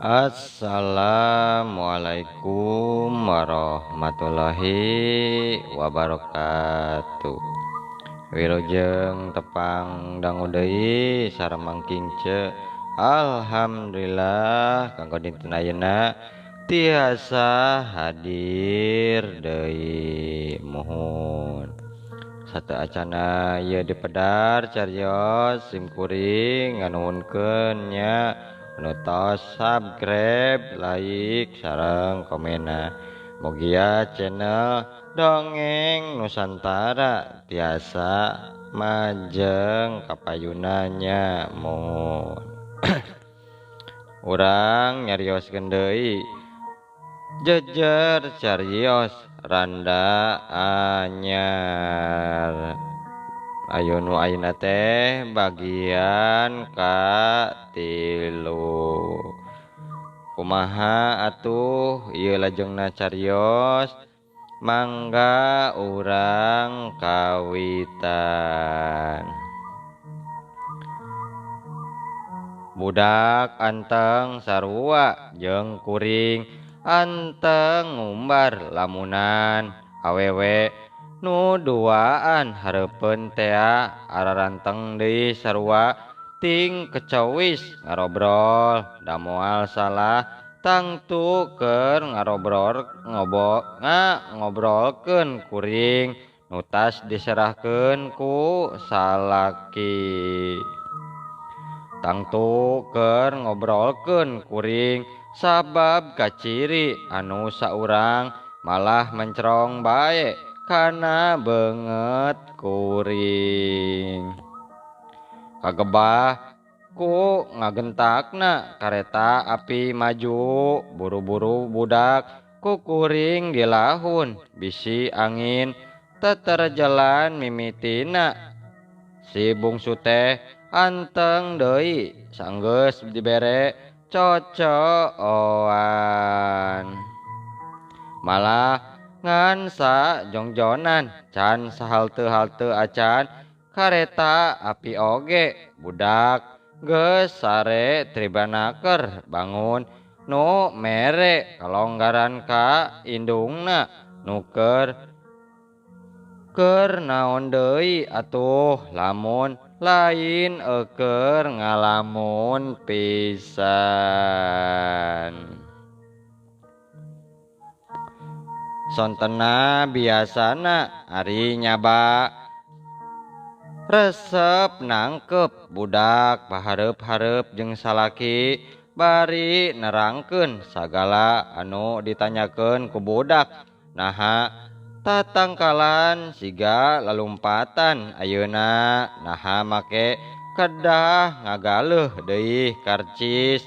Assalamualaikum warahmatullahi wabarakatuh. Wilujeng tepang dangu deui sareng Mang Kingce. Alhamdulillah kanggo dinten ayeuna tiasa hadir deui. Muhun sateuacana ieu dipedar carios simkuring nganuhunkeun nya nu tos subscribe, like, sareng komena. Mugia channel Dongeng Nusantara tiasa majeng kapayunanya. Muhun urang nyarioskeun deui jejer carios randa anyar. Ayo nu ayeuna teh bagian ka-3. Kumaha atuh ieu lajengna carios? Mangga urang kawitan. Budak anteng sarua jeung kuring anteng ngumbar lamunan awewe nu duaan hareupeun tea araranteng deui sarua ting kecawis ngarobrol da moal salah tangtu keur ngarobrol ngobrolkeun kuring nu tas diserahkeun ku salaki. Tangtu keur ngobrolkeun kuring sabab kaciri anu saurang malah mencerong bae kana beungeut kuring. Kagebah ku ngagentakna kareta api maju buru-buru budak ku kuring dilahun bisi angin teterjalan mimitina. Si bungsu teh anteng deui sanggeus dibere cocoan. Malah ngan sajongjonan can sahalte-halte acan kareta api oge budak geus sare tribanaker bangun nu mere kalonggaran ka indungna nu keur naon deui atuh lamun lain eueur ngalamun pisan. Sontena biasana ari nyaba resep nangkep budak pahareup-hareup jeung salaki bari nerangkeun sagala anu ditanyakeun ku budak. Naha tatangkalan siga lalumpatan ayeuna naha make kedah ngagaleuh deui karcis,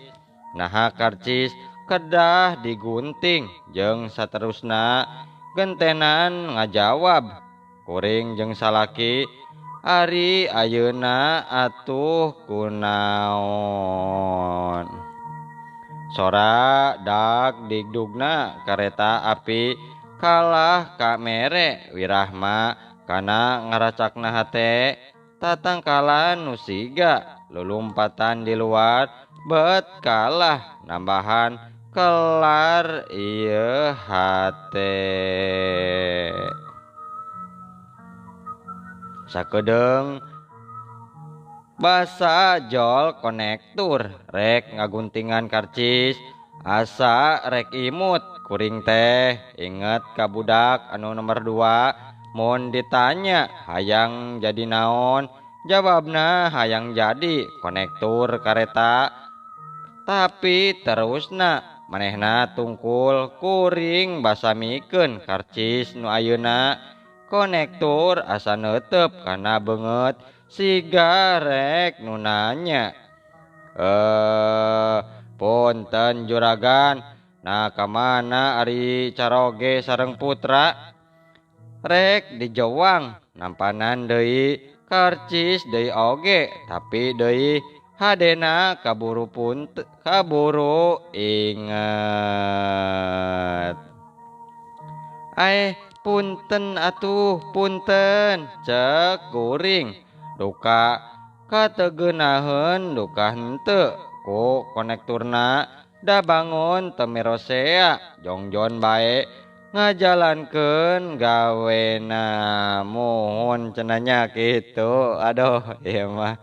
naha karcis kedah digunting jeung saterusna gentenan ngajawab kuring jeung salaki ari ayeuna atuh kunaon. Sora dak digdugna kareta api kalah ka mere wirahma kana ngaracakna hate tatangkalan nu siga lulumpatan di luar bet kalah nambahan kelar ieu hate. Sakedeung basa jol konektur rek ngaguntingan karcis asa rek imut kuring teh inget ka budak anu nomor 2 mun ditanya hayang jadi naon jawabna hayang jadi konektur kareta. Tapi terusna manehna tungkul kuring basamikeun karcis nu ayeuna konektur asa neuteup kana beungeut siga rek nu nanya. Punten juragan, nah kamana ari caroge sareng putra? Rek dijewang nampanan deui karcis deui oge tapi deui hadena kaburu kaburu inget. Aeh punten atuh punten cek kuring duka kategeunaheun duka henteu ku konekturna Da bangun teu mirosea jongjon bae ngajalankeun gawena muhun cenah nya kitu. Aduh ieu mah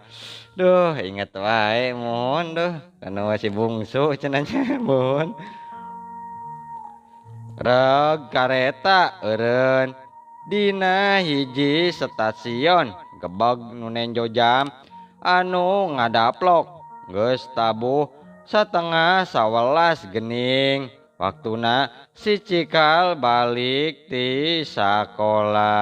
duh inget wae muhun duh kanu si bungsu cenah nya muhun. Reg kareta eureun dina hiji stasiun gebeg nu nenjo jam anu ngadaplok geus tabuh 10:30 gening waktuna si Cikal balik ti sakola.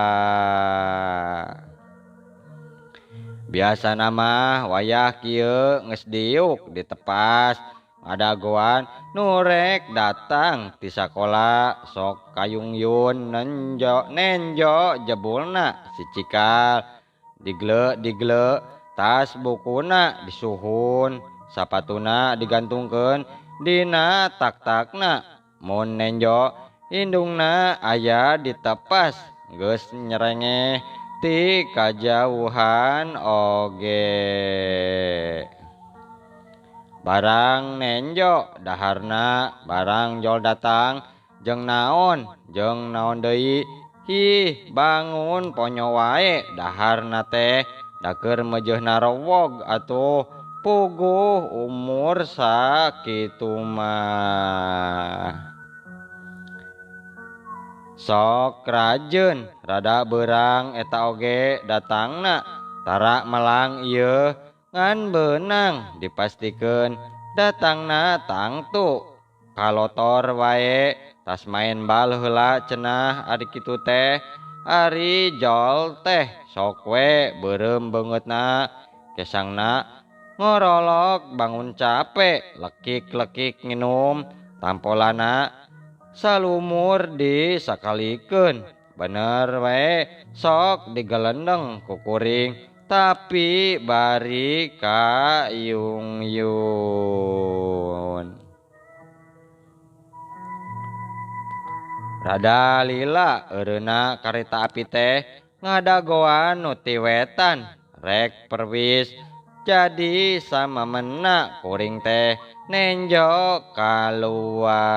Biasana mah wayah kieu geus diuk ditepas ngadagoan nu rek datang ti sakola sok kayungyun nenjo jebulna si Cikal digle digle tas bukuna disuhun sapatuna digantungkeun dina tak-takna mun nenjo indungna aya ditepas geus nyerengeh ti kajauhan oge. Barang nenjo daharna barang jol datang jeung naon deui hi bangun ponyo wae daharna teh da keur meujeuhna rowog atuh puguh umur sakitu mah. Sok rajeun rada beurang eta oge datangna tara melang ieu ngan beunang dipastikeun datangna tangtu kalotor wae tas main bal heula cenah ari kitu teh ari jol teh sok we beureum beungeutna kesangna ngorolok bangun capek lekik-lekik nginum tampolana salumur disakalikeun bener we sok digelendeng ku kuring tapi bari kayungyun. Rada lila eureuna kareta api teh ngadagoan nu ti wetan rek perwis jadi sama mena kuring teh nenjo kaluar.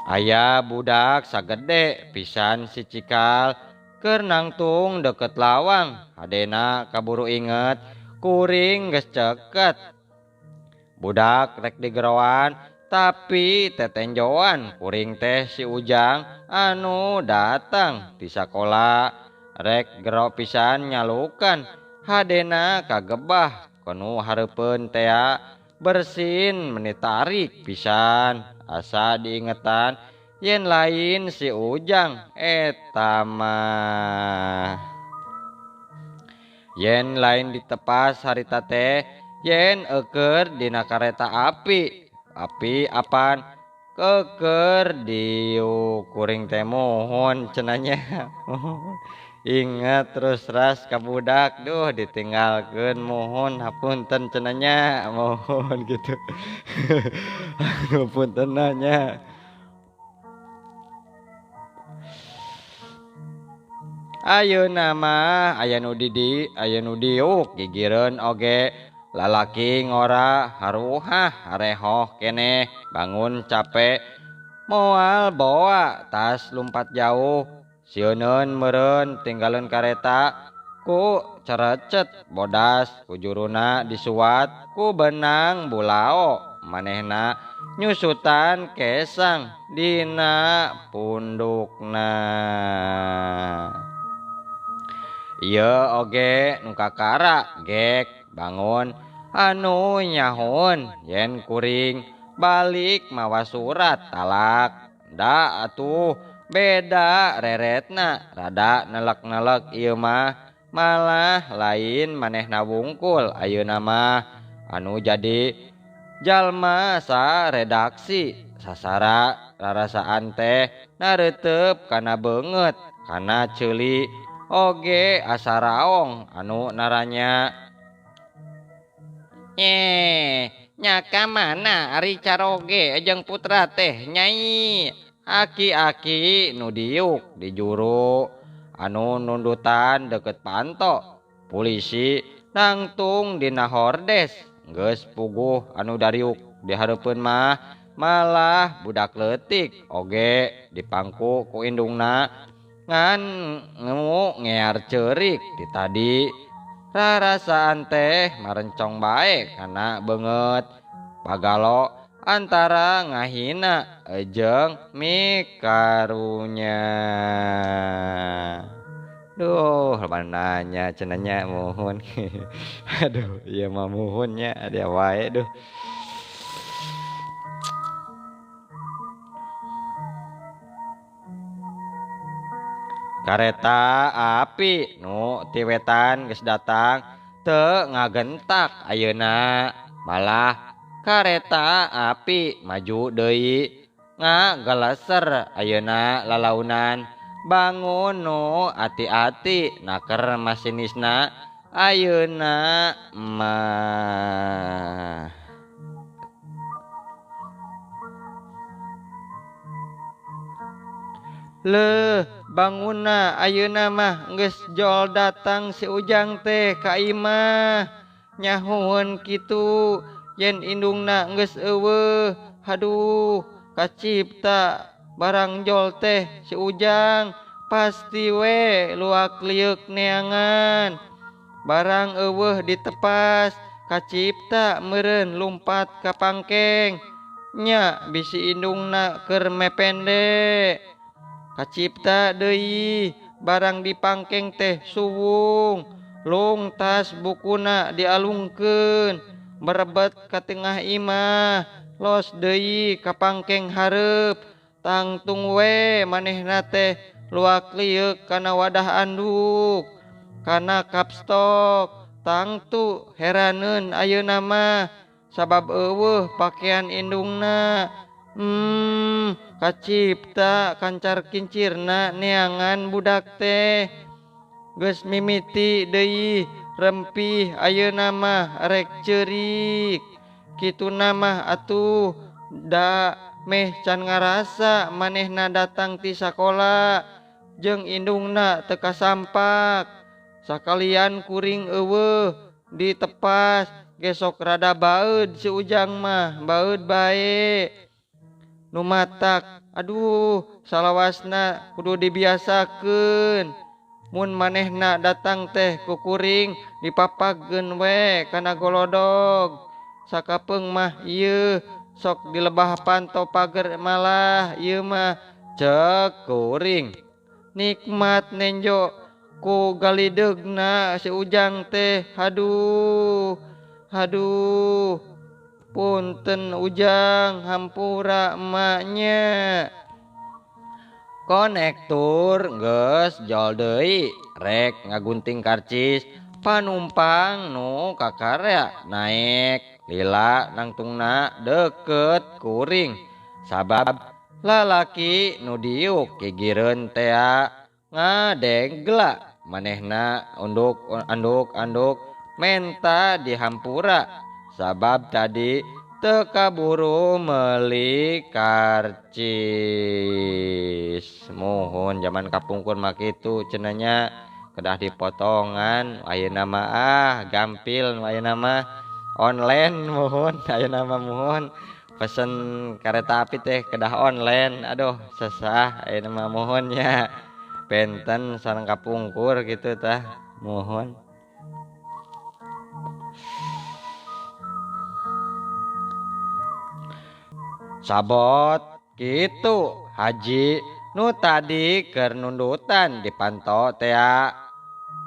Aya budak sagede pisan si Cikal keur nangtung deket lawang hadena kaburu inget kuring geus ceket. Budak rek digeroan tapi tetenjoan kuring teh si Ujang anu datang di sakola rek gero pisan nyalukan hadena kagebah kanu hareupeun tea bersin meni tarik pisan asa diingetan yen lain si Ujang eta mah. Yen lain ditepas harita teh yen eueur dina kareta api api apan keker diuk kuring teh mohon cenah nya. Ingat terus ras ka budak duh ditinggalkeun mohon hapunten cenah nya mohon gitu. Hapunten nya. Ayeuna mah aya nu didi aya nu diuk gigireun oge lalaki ngora haruhah harehoh keneh bangun capek moal bawa tas lumpat jauh sieuneun meureun tinggalin kareta ku cerecet bodas ku juruna disuat ku benang bulao manehna nyusutan kesang dina pundukna. Ieu oge nu kakara gek bangun anu nyahun yen kuring balik mawa surat talak da atuh beda reretna rada nelek-nelek ieu mah malah lain manehna wungkul ayeuna mah anu jadi jalma sa redaksi sasara rarasaan teh nareuteup kana beungeut kana ceuli oge asa raong anu naranya. Nya ka mana ari caroge jeung putra teh nyai aki-aki nu diuk di juru anu nundutan deket panto polisi nangtung dina hordes geus puguh anu dariuk di hareupeun mah malah budak leutik oge dipangku ku indungna ngan ngear ceurik ti tadi rarasaan teh marencong bae kana beungeut pagalo antara ngahina jeung mikarunya. Duh, nanya cenanya muhun. Aduh, ieu mah muhunnya dia wae duh. Kareta api nu ti wetan geus datang teu ngagentak ayeuna, malah kareta api maju deui ngageleser ayeuna lalaunan. Bangun nu ati-ati naker masinisna ayeuna mah. Leuh, bangunna ayeuna mah geus jol datang si Ujang teh ka imah. Nyahueun kitu yen indungna geus eueuh. Haduh, kacipta barang jol teh si Ujang pasti we luak lieuk neangan. Barang eueuh ditepas kacipta meureun lumpat ka pangkeng. Nya bisi indungna keur mepende. Kacipta deui barang dipangkeng teh suwung, lung tas bukuna dialungkeun, merebet ka tengah imah, los deui ka pangkeng hareup. Tangtung we manehna teh luak lieuk kana wadah anduk, kana kapstok. Tangtu heraneun ayeuna mah sabab eueuh pakaian indungna. Kacipta kancar kincirna neangan budak teh. Geus mimiti deui rempih ayeuna mah rek ceurik. Kituna mah atuh da meh can ngarasa manehna datang ti sakola jeung indungna teu kasampak. Sakalian kuring eueuh ditepas gesok rada baeud si Ujang mah, baeud bae. Nu matak aduh salawasna kudu dibiasakeun. Mun manehna datang teh ku kuring dipapageun we kana golodog. Sakapeung mah ieu sok dilebah panto pager malah ieu mah cek kuring. Nikmat nenjo ku galideugna si Ujang teh. Haduh, haduh, punten Ujang, hampura emaknya. Konektur geus jol deui rek ngagunting karcis panumpang nu kakarya naek lila nangtungna deket kuring sabab lalaki nu diuk gigireun tea ngadegla manehna unduk anduk anduk menta dihampura sabab tadi teu kaburu meuli karcis. Muhun zaman kapungkur mah kitu cenah nya, kedah dipotongan. Ayeuna mah ah gampil ayeuna mah online muhun, ayeuna mah muhun pesen kereta api teh kedah online. Aduh sesah ayeuna mah muhun nya, benten sareng kapungkur kitu tah muhun. Sabot kitu haji nu tadi keur nundutan dipanto tea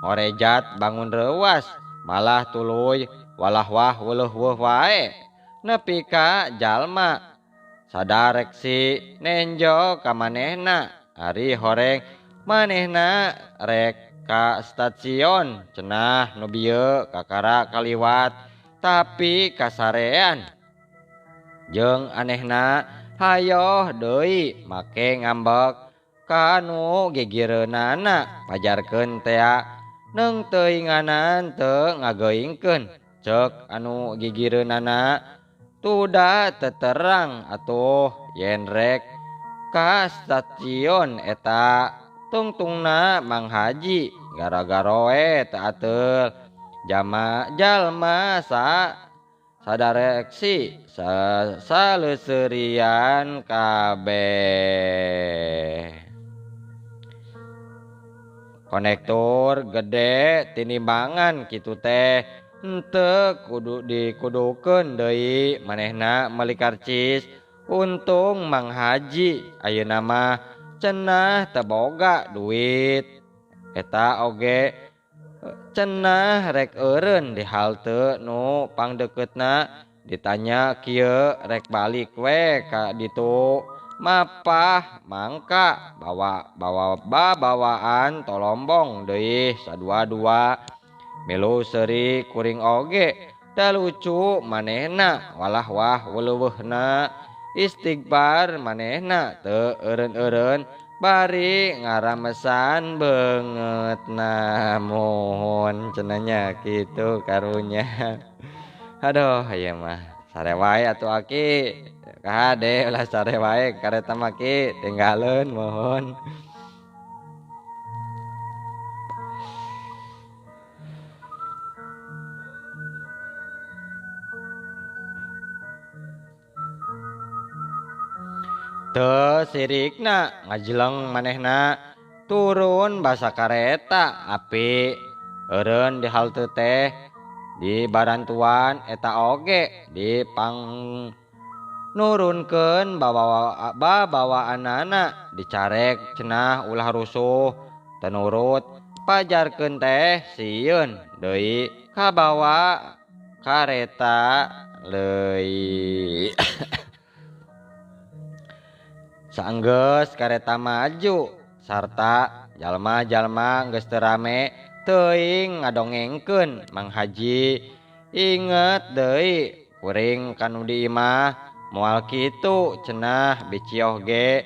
ngorejat bangun reuwas malah tuluy walah wah weuh weuh wae nepi ka jalma sadareksi nenjo ka manehna ari horeng manehna rek ka stasiun cenah nu bieu kakara kaliwat tapi kasarean. Jeung anehna hayoh deui make ngambek kanu gigireunana pajarkeun tea neung teuinganan teu ngageuingkeun. Ceuk anu gigireunana tuda teterang atuh yen rek ka stasiun eta tungtungna Mang Haji gara-gara we teu ateul. Jama jalma sa sadareksi saleseurian kabeh. Konektor gede tinimbangan kitu teh henteu kudu dikudukeun deui manehna meuli karcis. Untung Mang Haji ayeuna mah cenah teu boga duit. Eta oge cenah rek eureun di halte nu pangdeukeutna ditanya kieu rek balik we ka ditu. Mapah mangka bawa babawaan tolombong deui sadua-dua milu seuri kuring oge da lucu manehna walah wah weleuweuhna istighfar manehna teu eureun-eureun bari ngaramesan beungeutna mohon cenah kitu karunya. Aduh ieu mah sare wae atuh aki. Kade ulah sare wae kareta mah ki tinggaleun mohon. Teu sirikna ngajeleng manehna turun basa kareta api eureun di halte teh di barantuan eta oge di pang nurunkeun babawaanana dicarek cenah ulah rusuh tenurut pajarkeun teh sieun deui kabawa kareta leuy. Saenggeus kareta maju sarta jalma-jalma geus teu rame teuing ngadongengkeun Mang Haji inget deui kuring kanu di imah moal kitu cenah bicioh ge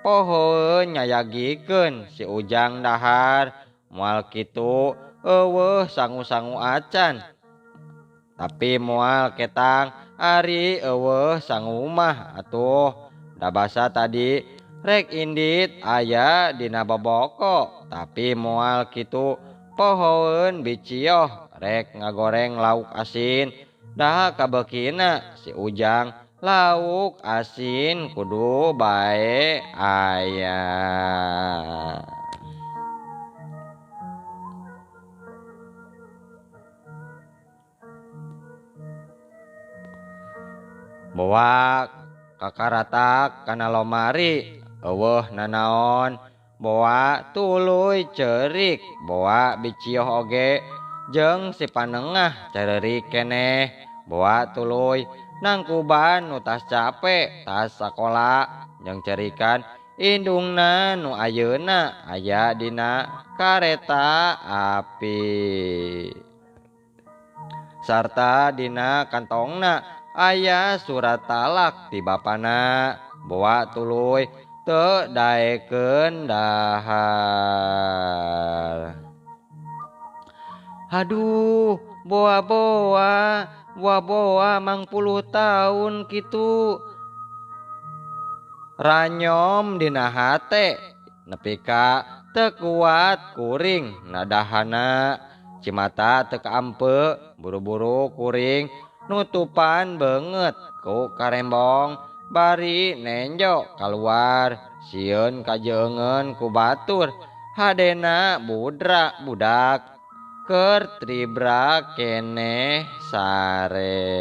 pohoeun nyayagikeun si Ujang dahar moal kitu eueuh sangu-sangu acan tapi moal ketang ari eueuh sangu mah atuh da basa tadi rek indit aya dina boboko tapi moal kitu pohoeun bicioh rek ngagoreng lauk asin dah kabeukina si Ujang lauk asin kudu bae aya. Boa kakaratak kana lomari eueuh nanaon boa tuluy ceurik boa bicioh oge jeung si panengah careurik keneh boa tuluy nangkuban nu tas cape tas sakola jeung cerikan indungna nu ayeuna aya dina kareta api sarta dina kantongna aya surat talak ti bapana boa tuluy teu daekeun dahar. Aduh boa-boa boa-boa mang puluh tahun kitu ranyom dina hate nepi ka teu kuat kuring nadahana cimata teu kaampe buru-buru kuring nutupan beungeut ku karembong bari nenjo kaluar sieun kajeungeun ku batur hadena budra budak keur tribra keneh sare.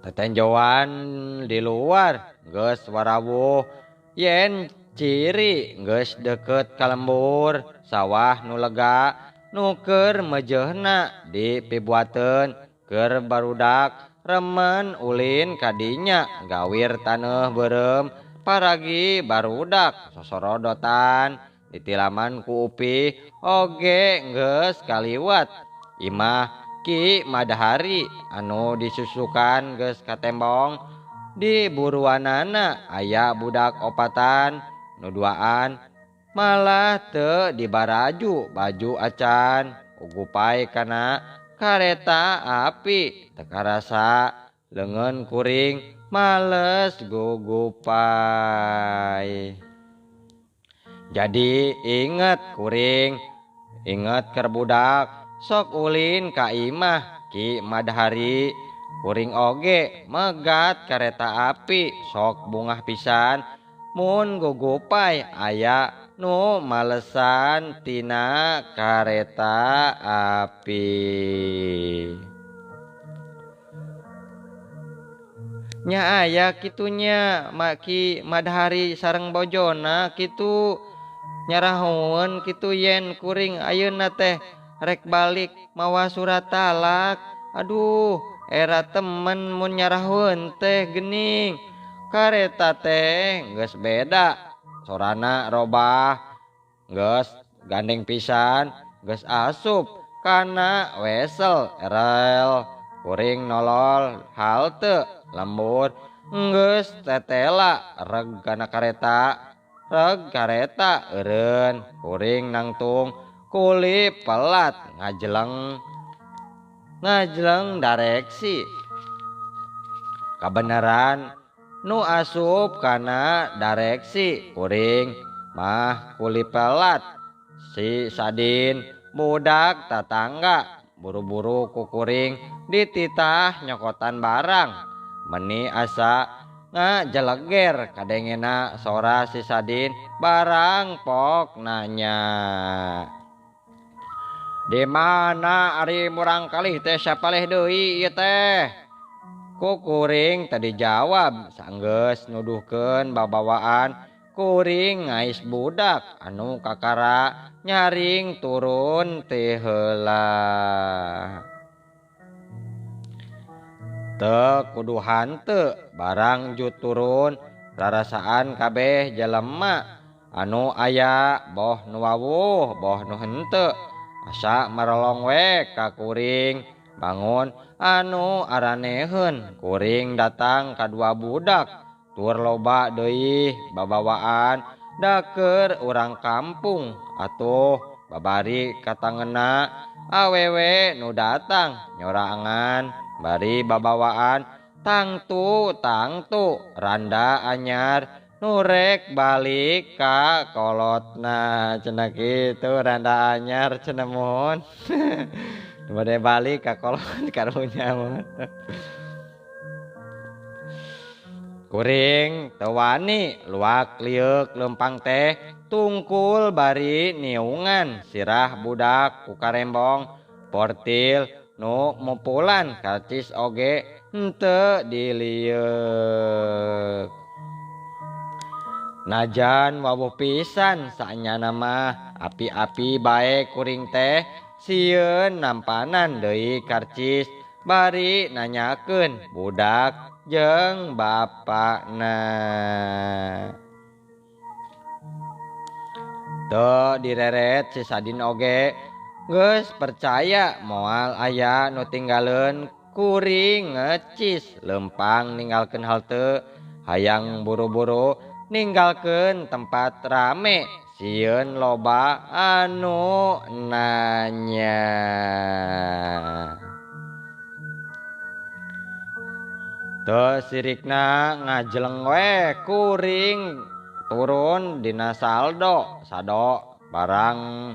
Tetenjoan di luar geus warawuh yen ciri geus deukeut ka lembur sawah nu lega nu keur mejehna dipibuateun keur barudak remen ulin kadinya gawir taneuh beureum paragi barudak sosorodotan ditilaman ku upi oge geus kaliwat imah Ki Madahari anu disusukan geus katembong di buruanana aya budak opatan nu duaan malah teu dibaraju baju acan ugupai kana kareta api teu karasa leungeun kuring males gugupai. Jadi inget kuring, inget keur budak sok ulin ka imah Ki Madhari. Kuring oge megat kareta api sok bungah pisan mun gugupai aya nu malesan tina kareta api. Nya aya kitunya Ki Madhari sareng bojona kitu nyarahoeun kitu yen kuring ayeuna teh rek balik mawa surat talak. Aduh, era temen mun nyarahoeun teh gening kareta teh geus beda, sorana robah, geus gandeng pisan, geus asup kana wesel erel. Kuring nolol halte lembur geus tetela reg kana kareta, reg kareta eureun. Kuring nangtung kuli pelat ngajeleng ngajeleng dareksi. Kabeneran nu asup kana dareksi kuring mah kuli pelat. Si Sadin budak tatangga buru-buru kukuring dititah nyokotan barang. Meni asa ngajeleger kadengena sora si Sadin barang pok nanya. Di mana ari murang kalih teh sapaleh deui ieu teh? Kukuring tadi jawab sanggeus nuduhkeun babawaan kuring ngais budak anu kakara nyaring turun ti heula. Teu kudu hanteu barang ju turun rarasaan kabeh jelema anu aya boh nu wawuh boh nu henteu. Asa merelong we ka kuring bangun anu araneheun. Kuring datang ka dua budak tur loba deui babawaan daker urang kampung. Atuh babari katangena awewe nu datang nyorangan bari babawaan tangtu tangtu randa anyar nurek balik ka kolotna. Cenah kitu randa anyar cenah mun bade balik ka kolot karunya mun. Kuring teu wani luak lieuk lempang teh tungkul bari niungan sirah budak ku karembong portil nu mupulan karcis oge henteu dilieuk. Najan wawuh pisan saenyana mah api-api bae kuring teh sieun nampanan deui karcis bari nanyakeun budak jeung bapakna. Teu direret si Sadin oge geus percaya moal aya nu tinggaleun kuring ngecis lempang ninggalkeun halte hayang buru-buru ninggalkeun tempat rame sieun loba anu nanya. Teu sirikna ngajeleng we kuring turun dina saldo sado barang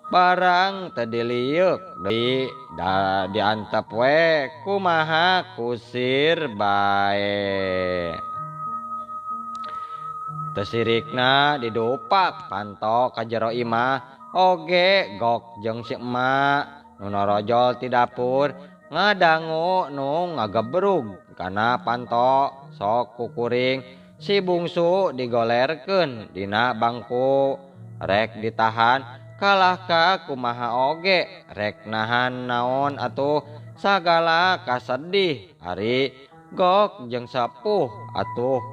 barang teu dilieuk deui diantep we kumaha kusir bae. Teu sirikna didupak panto ka jero imah oge gok jeung si emak nu norojol ti dapur ngadangu nu ngagebrug kana panto sok kukuring si bungsu digolerkeun dina bangku rek ditahan kalah ka kumaha oge rek nahan naon atuh sagala kasedih ari gok jeung sepuh atuh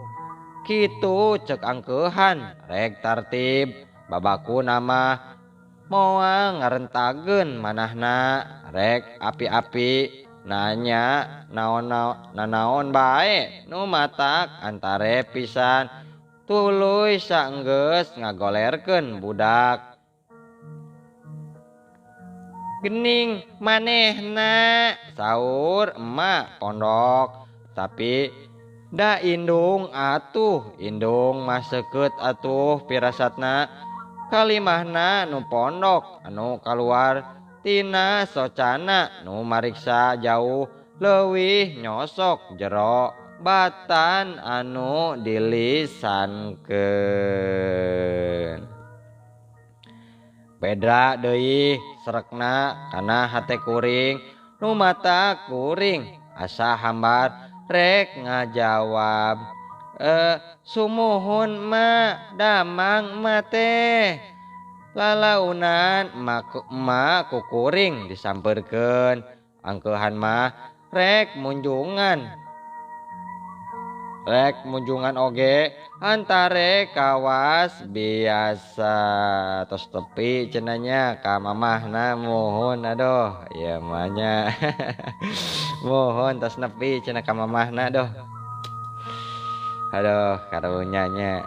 kitu cek angkeuhan rek tartib babaku nama moal ngarentageun manahna rek api-api nanya naon nanaon bae nu matak antare pisan tuluy saenggeus ngagolerkeun budak. Gening manehna saur emak pondok tapi Da indung atuh indung mah seukeut atuh pirasatna kalimahna nu pondok anu kaluar tina socana nu mariksa jauh leuwih nyosok jero batan anu dilisankeun. Bedra deui serekna kana hate kuring nu mata kuring asa hambar rek ngajawab sumuhun ma damang ma teh lalaunan ma kukuring disampeurkeun angkeuhan mah rek munjungan oge antare kawas biasa tos tepi cenanya ka mamahna muhun aduh ieu mah nya muhun tos nepi cenah ka mamahna doh aduh karunya nya.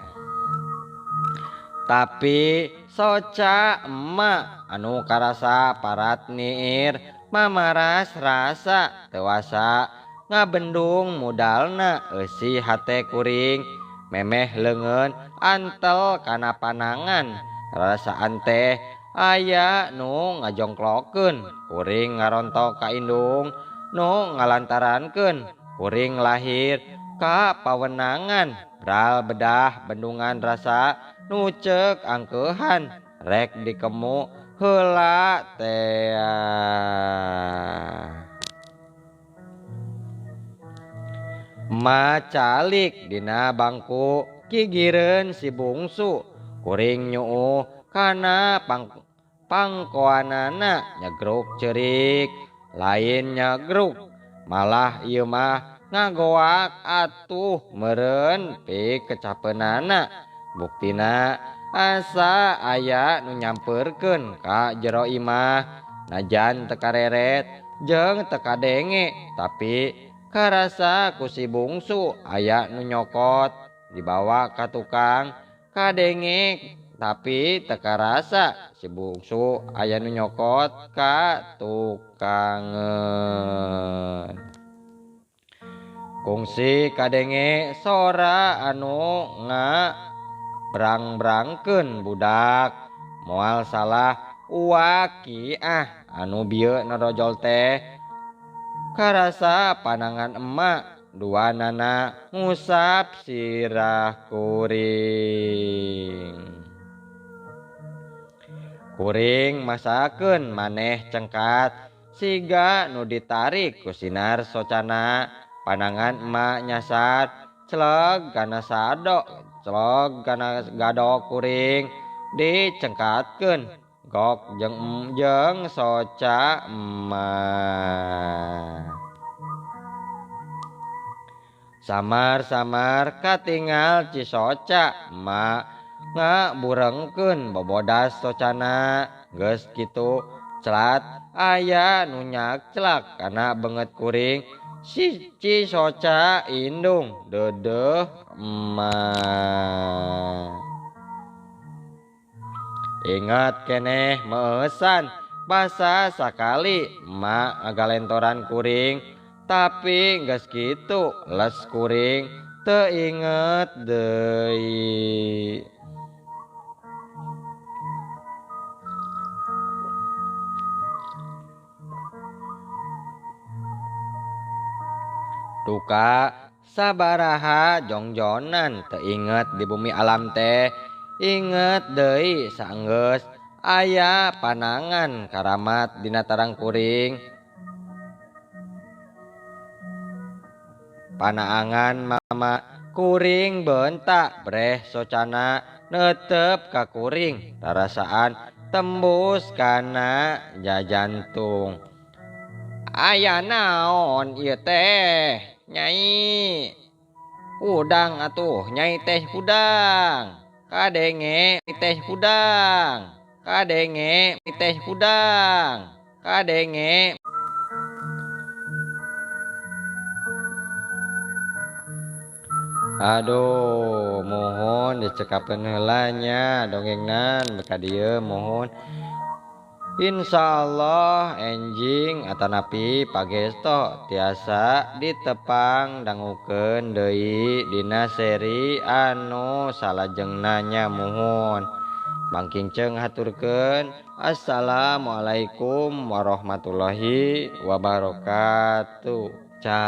Tapi soca emak anu karasa parat niir mamaras rasa tewasa ngabendung mudalna eusi hate kuring memeh leungeun antel kana panangan rasaan teh aya nu ngajongklokeun kuring ngarontok ka indung nu ngalantarankeun kuring lahir ka pawenangan bral bedah bendungan rasa nu ceuk angkeuhan rek dikemu heula tea. Macalik dina bangku gigireun si bungsu kuring nyuuh kana pangkoanana nyegruk ceurik lain nyegruk malah ieu mah ngagoak atuh meureun pikecapeunana buktina asa aya nu nyampeurkeun ka jero imah najan teu kareret jeung teu kadenge tapi karasa ku si bungsu aya nu nyokot dibawa ka tukang kadenge tapi teu karasa si bungsu aya nu nyokot ka tukangeun. Kungsi kadenge sora anu ngabrang-brangkeun budak moal salah uwaki ah anu bieu norojol teh karasa panangan emak dua nana ngusap sirah kuring. Kuring masakeun maneh cengkat siga nu ditarik ku sinar socana panangan emak nyasar celeg kana sadok celog kana gadok kuring dicengkatkeun gok jeung soca emak. Samar-samar katingal ci soca emak ngaburengkeun bobodas socana geus kitu celat aya nu nyakcelak kana beungeut kuring si ci soca indung deudeuh emak. Ingat keneh meesan basa sakali emak ngagalentoran kuring tapi geus kitu les kuring teu inget deui. Duka sabaraha jongjonan teu inget di bumi alam teh inget deui saenggeus aya panangan karamat dina tarang kuring. Panaangan mama kuring bentak breh socana netep ka kuring tarasaan tembus kana jajantung. Aya naon ieu teh nyai? Udang atuh nyai teh hudang. Kadenge teh hudang. Kadenge teh hudang. Kadenge. Aduh, mohon dicekapeun heula nya dongengnan beka dieu mohon. Insya Allah enjing atanapi pagesto tiasa ditepang dangukeun deui dina seri anu salajengna nya muhun. Bangkinceng haturkeun. Assalamualaikum warahmatullahi wabarakatuh. Ca.